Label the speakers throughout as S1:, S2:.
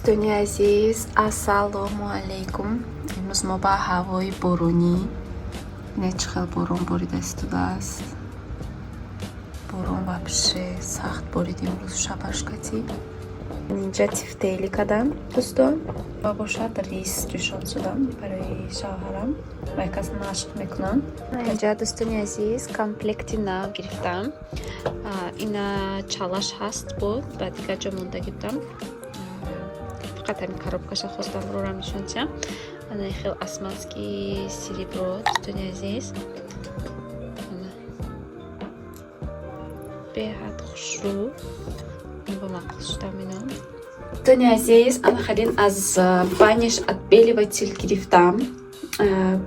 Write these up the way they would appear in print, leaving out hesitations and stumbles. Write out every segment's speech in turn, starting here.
S1: Дӯстони азиз, ассалому алайкум. Имрӯз мо ба ҳавои боронӣ. Бинед, чӣ хел борон борида истодааст. Борон вообще сахт борид имрӯз шабашкатӣ. Инҷа тефтели кардам, дӯстон, ва бошад, рис ҷӯшон шудам барои шавҳарам ва якас машқ мекунам. Инҷа, дӯстони азиз, комплекти нав гирифтам. Ина чалаш ҳаст буд, ба дигар ҷо мондагӣ будам, фақат ҳамин коробкаша хостам рорам нишон диҳам. Ана хел османский серебро, дӯстони азиз. Ана беҳад хушрӯ, ба маъқул шудам ино. Дӯстони азиз, ана халин аз Ваниш отбеливатель гирифтам.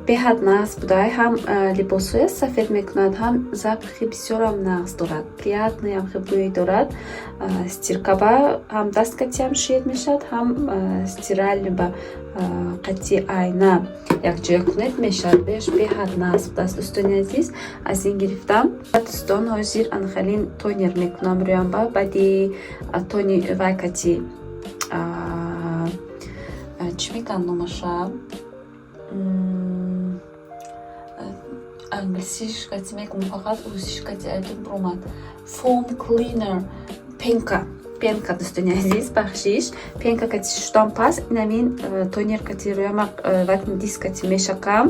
S1: Беҳад нағз будай, ҳам либосҳоя сафед мекунад, ҳам запахи бисёрам нағз дорад, приятный ам хел бӯй дорад. Стиркаба ҳам даст катиам шир мешавад, ҳам стиральный ба қати айна якҷоя кунед, мешавад. Беш беҳад нағз будааст, дӯстони азиз, аз ин гирифтам. Дӯстон, ҳозир анхалин тонер мекунам рӯямба. Баъди тони вай кати, чӣ мегӯянд номаша, англисиш кати мегум, фақат русиш кати айдум буромад, foam cleaner, пенка, пенка, дӯстони азиз, бахшиш, пенка кати шуштам. Пас инамин тонер кати рӯяма ватни диск кати мешакам,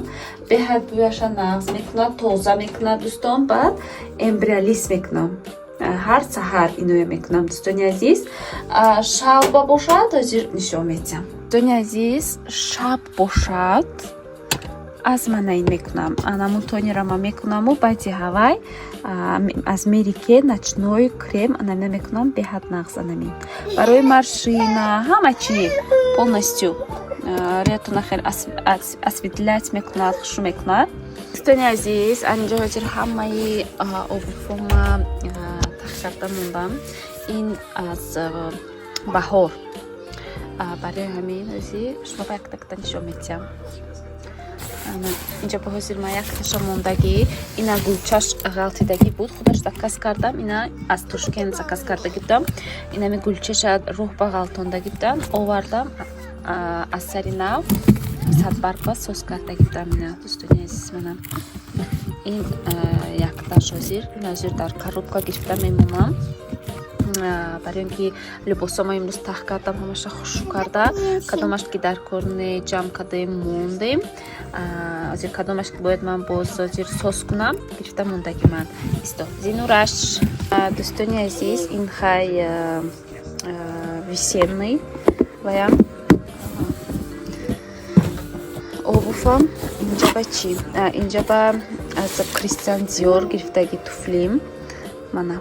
S1: беҳад бӯяша нағз мекунад, тоза мекунад, дӯстон. Баъд Эмбриалис мекунам, ҳар саҳар иноя мекунам, дӯстони азиз. Шабба бошад, ҳозир нишон медиҳам, дӯстони азиз. Шаб бошад, аз мана ин мекунам, анамун тонерама мекунаму баъди ҳавай аз Mary Kay ночной крем анамина мекунам. Беҳад нағз анамин барои морщина, ҳама чи полностью рӯятона хеле осветлять мекунад, хушрӯ мекунад. Дӯстони азиз, анинҷо ҳозир ҳамаи обувьҳома тах карда мондам. Ин аз баҳор, барои ҳамин ҳозир шумо ба яктакта нишон медиҳам. Инҷа ба ҳозир ман якташа мондагӣ. Ина гулчаш ғалтидагӣ буд, худаш заказ кардам, ина аз Тошкент заказ кардагӣ будам. Инами гулчаша рӯҳ ба ғалтондагӣ будам, овардам, аз сари нав садбаргба соз кардагӣ будам. Ина, дӯстони азиз, мана ин якташ. Ҳозир ин ҳозир дар коробка гирифта мемонам, барои он ки либосома имрӯз тах кардам, ҳамаша хушрӯ карда, кадомаш ки дар кор не, ҷамъ кардаем, мондем. Ҳозир кадомаш ки бояд ман боз ҳозир соз кунам, гирифта мондагӣ ман исто зинураш. Дӯстони азиз, ин хай весенний ваям обувьам. Инҷа ба чӣ? Инҷа ба аз Кристиан Диор гирифтаги туфлим. Мана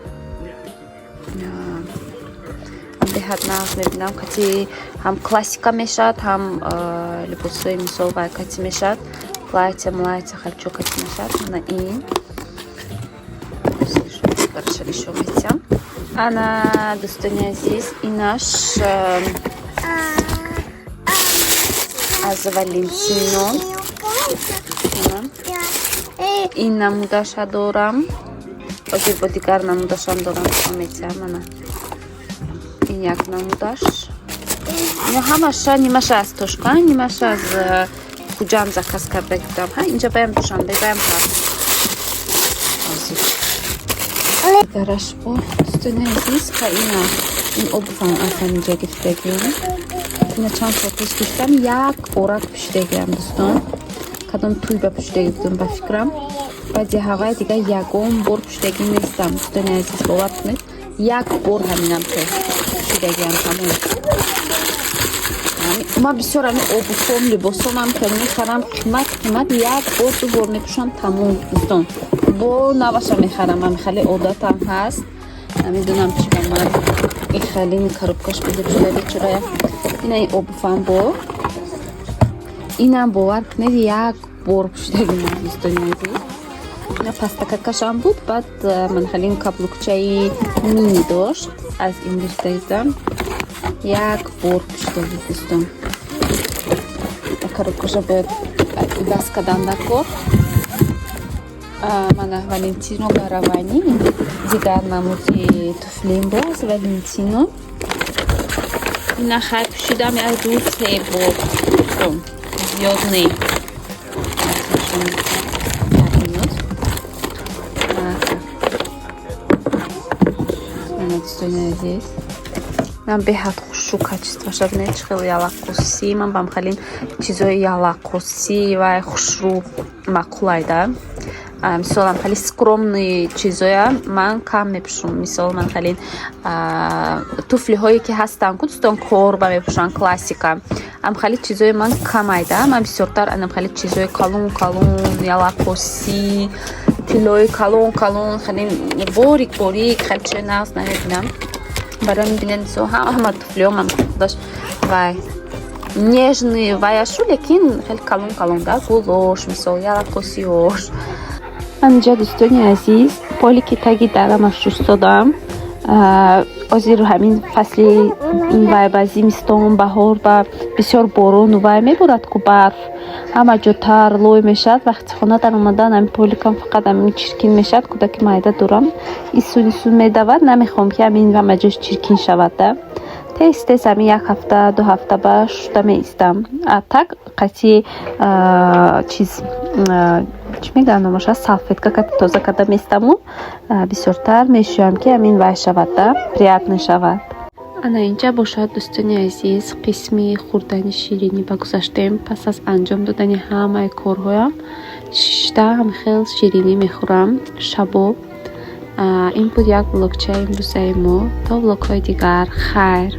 S1: беҳад нағз мебинам, кати ҳам классика мешавад, ҳам либосҳои мисол вай кати мешавад, платья млатья, халчо кати мешавад. Мана ин бараша нишон медиҳам. Ана, дӯстони азиз, инаш аз Валентино, ин намудаша дорам, ҳозир бо дигар намудашам дорам, нишон медиҳам. Мана ин як намудаш. Ино ҳамаша нимаша аз Тошканд, нимаша аз Хуҷанд заказ карда будам. Ҳа, инҷа баям, Душанбе баям ҳаст. Ҳозир дигараш бо, дӯстони азиз, ха, ина ин обувьам аз ҳаминҷа гирифтагиам. Ина чанд сол пеш гирифтам, як орак пӯшидагиам, дӯстон, кадом тӯй ба пӯшидагӣ будам, ба фикрам. Баъди ҳавай дигар ягон бор пӯшидагӣ нестам, дӯстони азиз, бовар кунед, як бор ҳаминам то пӯшидагиам, тамом. Ман бисёр ҳами обувьом, либосомам хеле мехарам қимат қимат, як бор, ду бор мепӯшам, тамом, дӯстон, бо наваша мехарам. Ҳами хеле одатам ҳаст, намедонам чӣ ба ман ин хеле коробкаш бузург шуда бечорая. Ина ин обувьам бо инам, бовар кунед, як бор пӯшидагӣ ман, дӯстони азиз. Ина пастакакашам буд, баъд ман хеле ин каблукчаи мини дошт, аз ин гирифта, як бор пӯшидагӣ, дӯстон. Коробкаша бояд иваз кардан дар кор. Мана Валентино Гаравани, дигар намуди туфлим бо аз Валентино. Ина хай, пӯшидам як, ду, се бор, зиёд не. Як минут. Мана, дӯстони азиз, ман беҳад хушрӯ, качествоша бинед, чӣ хеле ялаққосӣ. Ман бам хеле чизои ялаққосӣ ва хушрӯ маъқулайда. Мисолам, хеле скромный чизоя ман кам мепӯшам. Мисол, ман хеле туфлиҳое ки ҳастанд ку, дӯстон, корба мепӯшанд, классика, ам хеле чизои ман камайда. Ман бисёртар анам хеле чизои калон калон, ялаққосӣ, тиллои калон калон, хеле борик борик, хеле чизои нағз намебинам. Барои мебинед, мисол, ҳама туфлиҳо ман худаш вай нежный ваяшу, лекин хеле калон калон да, гулош, мисол, ялаққосиёш. Ҳаминҷа, дӯстони азиз, поле ки таги дарама шустодам. Ҳозир ҳамин фасли вай ба зимистон, баҳор ба бисёр борону вай меборад ку, барф, ҳама ҷо тар, лой мешавад. Вақти хона даромадан, ҳамин поликам фақат ҳамин чиркин мешавад. Кӯдаки майда дорам, исун исун медавад, намехоҳам, ки ҳамин ҳама ҷош чиркин шавад да. Тез тез ҳамин як ҳафта, 2 ҳафта ба шуста меистам. А так қати чиз, чӣ мегӯянд номаша, салфетка кати тоза карда местаму бисёртар мешӯям, ки ҳамин вай шавад да, приятно шавад. Ана инҷа бошад, дӯстони азиз, қисми хӯрдани ширинӣ ба гузаштем. Пас аз анҷом додани ҳамаи корҳоям шишта ҳамхел ширинӣ мехӯрам шабо. Ин буд як влогчаи имрӯзаи мо. То влогҳои дигар, хайр.